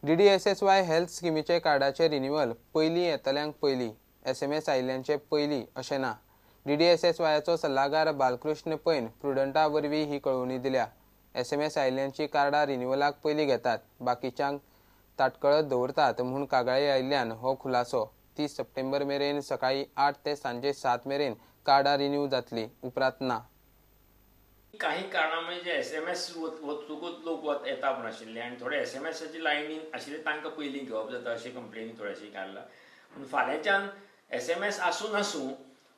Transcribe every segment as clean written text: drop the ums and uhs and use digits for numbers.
DDSSY health स्किमीचे कार्डाचे renewal पयलीं येतल्यांक पयलीं, एसएमएस आयिल्ल्यांचे पयलीं अशें ना. डीडीएसएसवायाचो सल्लागार बालकृष्ण पैन प्रुडंटा वरवीं ही कळोवणी दिल्या. एसएमएस आयिल्ल्यांची कार्डां रिन्युअलाक पयलीं घेतात, बाकीच्यांक ताटकळत दवरतात म्हूण कागाळी आयिल्ल्यान हो खुलासो. 30 सप्टेंबर मेरेन सकाळीं 8 ते सांजे 7 मेरेन कार्डां रिन्यू जातली, उपरांत ना. काही कारणामुळे जे एसएमएस वचूकूच लोक येता म्हूण आशिल्ले आनी थोडे एसएमएसाची लायनीन आशिल्ले तांकां पयलीं घेवप जाता अशें कंप्लेनी थोडेशे काडला. पूण फाल्यांच्यान एसएमएस आसूं नासूं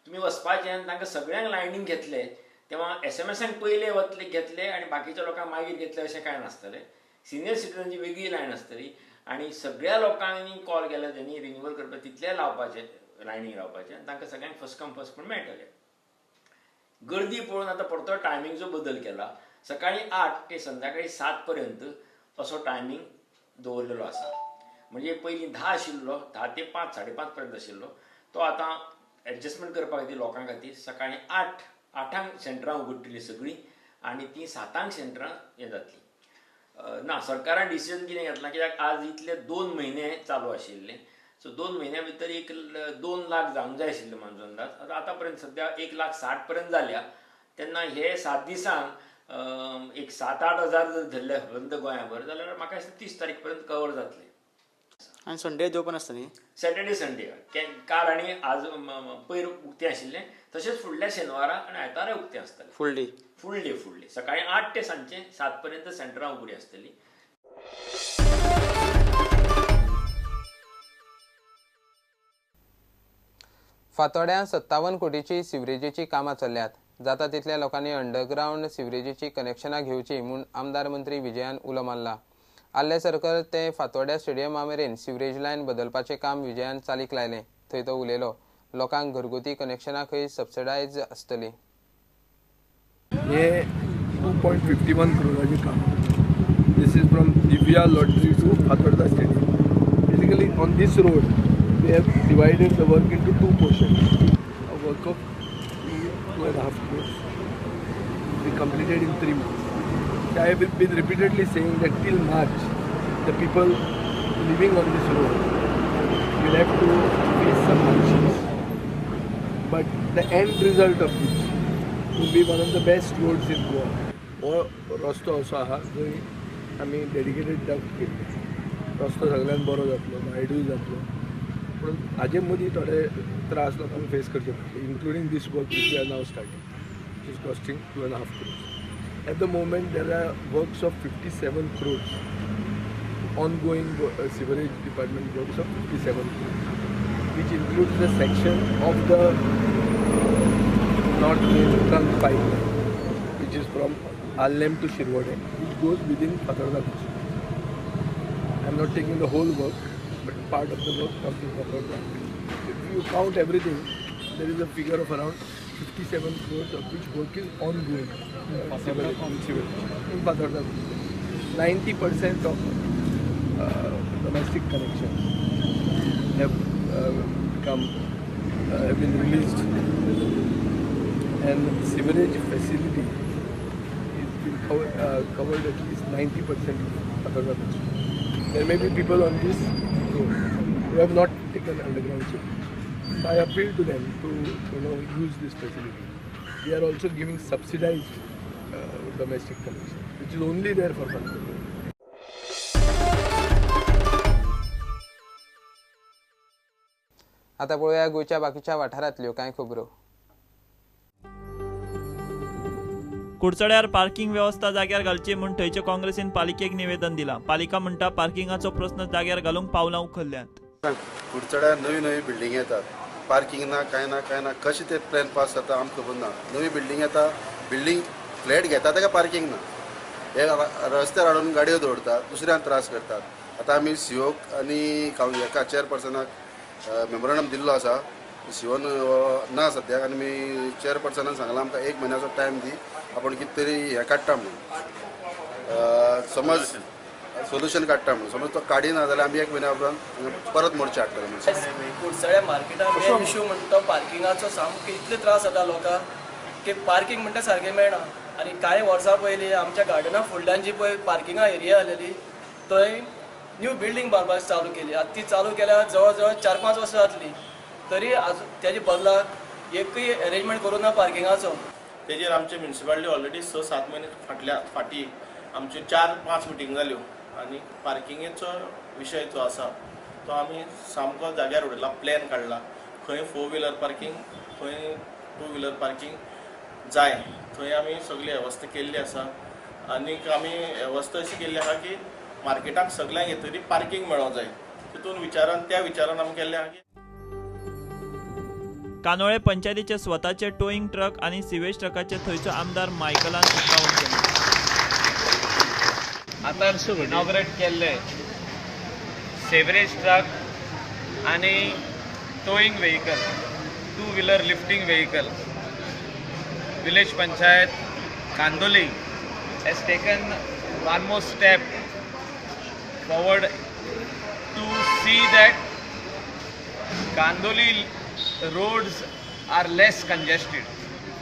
तुमी वचपाचें आनी तांकां सगळ्यांक लायनीन घेतले तेव्हा एसएमएसांक पयले वतले घेतले आनी बाकीच्या लोकांक मागीर घेतले अशें कांय नासतलें. सिनियर सिटीजनची वेगळी लायन आसतली आनी सगळ्या लोकांनी कॉल केल्या तेणी रिन्युअल करपाक तितले लावपाचे लायनीक रावपाचे आनी तांकां सगळ्यांक फर्स्ट कम फर्स्ट म्हूण मेळटले. गर्दी पळोवन आतां परतो टायमिंगचो बदल केला. सकाळीं 8 ते संध्याकाळी 7 पर्यंत असो टायमींग दवरलेलो आसा. म्हणजे पयलीं 10 आशिल्लो, 10 ते 5 5:30 पर्यंत आशिल्लो, तो आतां एडजस्टमेंट करपा खातीर लोकां खातीर सकाळीं 8 सेंटरां उगडटलीं सगळीं आनी तीं 7 सेंटरां हें जातलीं. ना सरकारान डिसिजन कितें घेतलां कित्याक आज इतले 2 म्हयने चालू आशिल्ले, सो 2 म्हयन्या भितर 1-2 लाख जावंक जाय आशिल्ले म्हजो अंदाज. आतां आतां पर्यंत सद्या 1,60,000 पर्यंत जाल्या. तेन्ना हे 7 दिसांक एक 7-8 हजार जर धरले पर्यंत गोंयाभर जाल्यार म्हाका दिसता 30 तारीख पर्यंत कवर जातले. आनी संडे ओपन आसता न्ही? सॅटर्डे संडे काल आनी आज पयर उक्तें आशिल्लें, तशेंच फुडल्या शेनवारा आनी आयतारा उक्तें आसतलें. Full day? Full day, full day. सकाळीं 8 ते सांजचे 7 पर्यंत सेंटरां उगडी आसतलीं. फातोड्यां 57 कोटीची सिवरेजीची कामां चल्ल्यात. जाता तितल्या लोकांनी अंडरग्रावंड सिवरेजीची कनेक्शनां घेवची म्हूण आमदार मंत्री विजयान उलो मारला. आल्ले सर्कल ते फातोड्या स्टेडियमा मेरेन सिवरेज लायन बदलपाचें काम विजयान चालीक लायलें. थंय तो उलयलो. लोकांक घरगुती कनेक्शनां खंय सबसिडायज आसतली. हे 2.51 करोडाचें काम. This is from Divya lottery to Fatorda stadium. Basically on this road we have divided the work into 2 portions. A work of 2.5 crores we completed in 3 months. I have been repeatedly saying that till March, the people living on this road will have to face some hardships. But the end result of which will be one of the best roads in Goa. हो रस्तो असो आहा जंय आमी dedicated duct केल्ले. रस्तो सगळ्यान बरो जातलो, वायडूय जातलो. पूण हाजे मदीं थोडे त्रास लोकांक फेस करचे पडटले, including this work which we are now starting, which is costing 2.5 crores. At the moment there are works of 57 crores, ongoing sewerage department works of 57 crores, which includes the section of the North Main Trunk Pipeline, which is from Arlem to Shirvode, which goes within Fatorda constituency. I am not taking the whole work, but part of the work comes in Fatorda. If you count everything, there is a figure of around 57 crores of which work is ongoing in Fatorda. 90% of domestic connections have have been released, and sewerage facility is been covered at least 90% of Fatorda constituency. There may be people on this road who have not taken underground sewage. So I appeal to them to use this facility. We are also giving subsidized domestic connection, which is only there for Fatorda. आता पळोवया गोंयच्या बाकीच्या वाठारांतल्यो कांय खबरो. कुडचड्यार parking वेवस्था जाग्यार घालची म्हूण थंयचे काँग्रेसीन पालिकेक निवेदन दिलां. पालिका म्हणटा पार्किंगाचो प्रस्न जाग्यार घालूंक पावलां उखल्ल्यांत. कुडचड्यार नवी नवी बिल्डिंग येतात, पार्किंग ना, कांय ना, कांय ना. कशें ते प्लॅन पास जाता आमकां खबर ना. नवी बिल्डिंग येता, बिल्डिंग फ्लॅट घेता ताका पार्किंग ना. हे रस्त्यार हाडून गाडयो दवरतात, दुसऱ्यांक त्रास करतात. आतां आमी सीओक आनी हेका चेअरपर्सनाक मेमोरंडम दिल्लो आसा. सीओन ना सद्याक, आनी आमी चेअरपर्सनान सांगलां आमकां 1 म्हयन्याचो टायम दी, आपूण कितें तरी हें काडटा म्हणून, समज सोल्युशन काडटा म्हणून. समज तो काडिना जाल्यार आमी 1 म्हयन्या उपरांत परत मोर्चा हाडटले म्हणून. कुडचड्या मार्केटान मेन इशू म्हणटा तो पार्किंगाचो. सामको इतले त्रास जाता लोकांक की पार्किंग म्हणटा सारकें मेळना. आनी कांय वर्सां पयलीं आमच्या गार्डना फुडल्यान जी पळय पार्किंगा एरिया आसलेली थंय न्यू बिल्डींग बांदपाक चालू केली. आतां ती चालू केल्यार जवळ जवळ 4-5 वर्सां जातली, तरी आज तेजे बदलाक एकूय एरेंजमेंट करूं ना पार्किंगाचो. तेजेर आमचे म्युनिसिपालिटी ऑलरेडी 6-7 म्हयने फाटल्या फाटी आमच्यो 4-5 मिटींग जाल्यो आनी पार्किंगेचो विशय जो आसा तो आमी सामको जाग्यार उडयला, प्लॅन काडला खंय 4 व्हिलर पार्किंग, खंय 2 व्हिलर पार्किंग जाय थंय आमी सगळी वेवस्था केल्ली आसा. आनीक आमी वेवस्था अशी केल्ली आसा की मार्केटाक सगळ्यांक येतरी पार्किंग मेळोंक जाय, तितून विचारान त्या विचारान आमी केल्लें आसा की कानोळे पंचायतीचे स्वताचे टोईंग ट्रक आनी सिवेज ट्रकाचे थंयचो आमदार मायकलान उक्तावण केलें. आतां इनॉग्रेट केल्ले सेवरेज ट्रक आनी towing vehicle, 2 wheeler lifting vehicle, village panchayat Candolim has taken one more step forward to see that Candolim roads are less congested.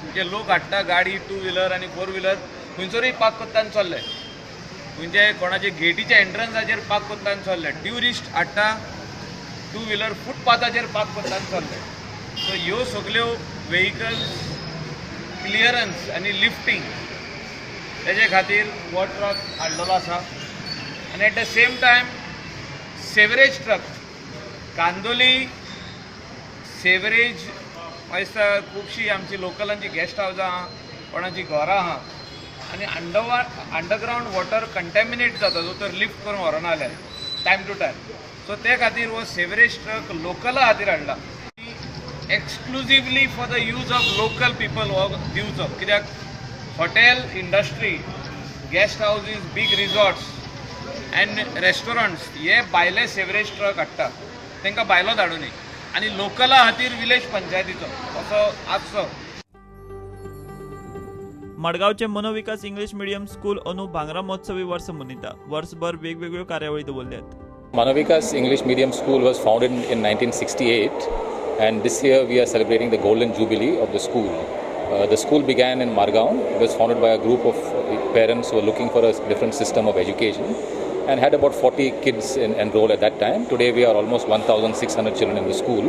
म्हणजे लोक हाडटा गाडी 2 व्हिलर आनी 4 व्हिलर खंयसरूय पार्क करता आनी चल्ले, म्हणजे कोणाचे गेटीच्या एंट्रन्साचेर पार्क करता आनी चल्ले, ट्युरिस्ट हाडटा 2 व्हिलर फुटपाथाचेर पार्क करता आनी चल्ले. सो ह्यो सगल्यो वेहिकल्स क्लियरन्स आनी लिफ्टींग तेजे खातीर हो ट्रक हाडलेलो आसा. आनी at the same time sewerage truck Candolim sewerage दिसता खुबशीं आमची लोकलांची गेस्ट हावजां आहा, कोणाची घरां आहा आनी अंडरग्रावंड वॉटर कंटेमिनेट जाता जो तर लिफ्ट करून व्हरना जाल्यार टायम टू टायम. सो ते खातीर हो सेवरेज ट्रक लोकला खातीर हाडला, exclusively for the use of local people हो दिवचो, कित्याक hotel industry, guest houses, big resorts and restaurants हे भायले सेवरेज ट्रक हाडटा, तांकां भायलो धाडूं न्ही आनी लोकला खातीर विलेज पंचायतीचो असो आसचो. मडगांवचे मनोविकास इंग्लीश मिडियम स्कूल अंदू भांगरा महोत्सवी वर्स मनयता. वर्सभर वेगवेगळ्यो कार्यावळी दवरल्यात. Manovikas English Medium School was founded in 1968 and this year we are celebrating the golden jubilee of the school. The school began in Margaon. It was founded by a group of parents who were looking for a different system of education and had about 40 kids enrolled at that time. Today we are almost 1,600 children in the school,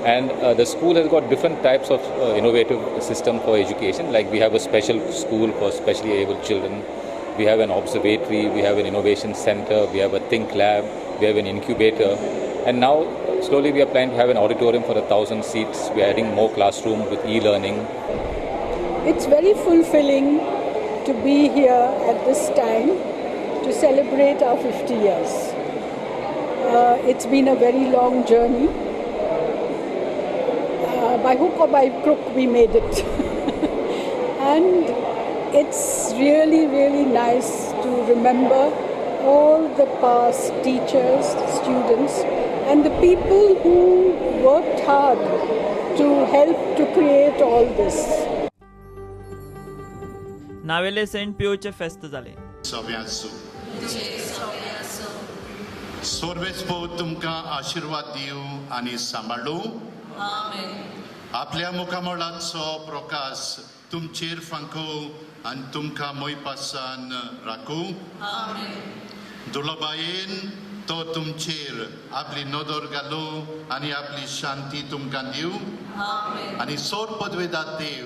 and the school has got different types of innovative system for education. Like we have a special school for specially able children, we have an observatory, we have an innovation center, we have a think lab, we have an incubator, and now slowly we are planning to have an auditorium for 1,000 seats. We are adding more classrooms with e-learning. It's very fulfilling to be here at this time to celebrate our 50 years. It's been a very long journey. By hook or by crook we made it. And it's really, really nice to remember all the past teachers, students, and the people who worked hard to help to create all this. Navelim Saint पिओचे फेस्त जाले. सोर्वेस्पो तुमकां आशिर्वाद दिवं आनी सांबाळूं. आपल्या मुखामळाचो प्रकाश तुमचेर फांको आनी तुमकां मोयपासान राखूं. दुर्लभायेन तो तुमचेर आपली नदर घालूं आनी आपली शांती तुमकां दिवं. आनी सोर पदवेदार देव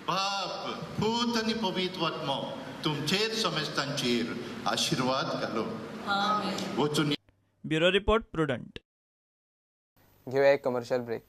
बाप पूत आनी पवित्र आत्मो तुमचेर समेस्तांचेर आशिर्वाद घालूं. वचून. Bureau report, Prudent. घेऊया एक कमर्शियल ब्रेक.